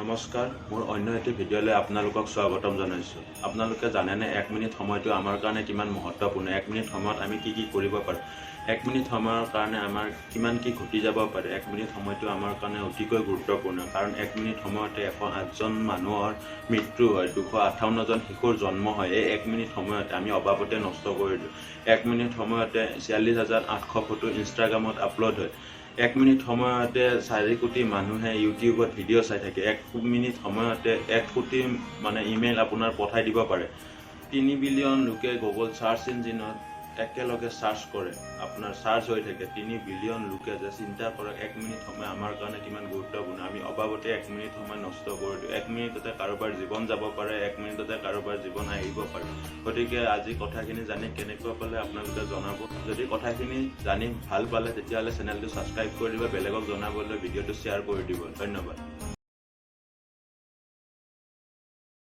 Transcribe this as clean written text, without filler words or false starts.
নমস্কাৰ, মোৰ অন্য এটি ভিডিঅ'লৈ আপোনালোকক স্বাগতম জনাইছোঁ। আপোনালোকে জানেনে এক মিনিট সময়টো আমাৰ কাৰণে কিমান মহত্বপূৰ্ণ? এক মিনিট সময়ত আমি কি কি কৰিব পাৰোঁ? এক মিনিট সময়ৰ কাৰণে আমাৰ কিমান কি ঘটি যাব পাৰে? এক মিনিট সময়টো আমাৰ কাৰণে অতিকৈ গুৰুত্বপূৰ্ণ, কাৰণ এক মিনিট সময়তে 108জন মানুহৰ মৃত্যু হয়, 258জন শিশুৰ জন্ম হয়। এই এক মিনিট সময়তে আমি অবাবতে নষ্ট কৰি দিওঁ। এক মিনিট সময়তে 46,800 ফটো ইনষ্টাগ্ৰামত আপলোড হয়। এক মিনিট সময়তে 4 কোটি মানুহে ইউটিউবত ভিডিঅ' চাই থাকে। এক মিনিট সময়তে 1 কোটি মানে ইমেইল আপোনাৰ পঠাই দিব পাৰে। 3 বিলিয়ন লোকে গুগল চাৰ্চ ইঞ্জিনত একেলগে চাৰ্চ কৰে, আপোনাৰ চাৰ্চ হৈ থাকে 3 বিলিয়ন লোকে যে। চিন্তা কৰক, এক মিনিট সময় আমাৰ কাৰণে কিমান গুৰুত্বপূৰ্ণ। আমি অবাবতে এক মিনিট সময় নষ্ট কৰি দিওঁ। এক মিনিটতে কাৰোবাৰ জীৱন যাব পাৰে, এক মিনিটতে কাৰোবাৰ জীৱন আহিব পাৰে। গতিকে আজি কথাখিনি জানি কেনেকুৱা পালে আপোনালোকে জনাব। যদি কথাখিনি জানি ভাল পালে, তেতিয়াহ'লে চেনেলটো ছাবস্ক্ৰাইব কৰি দিব, বেলেগক জনাবলৈ ভিডিঅ'টো শ্বেয়াৰ কৰি দিব। ধন্যবাদ।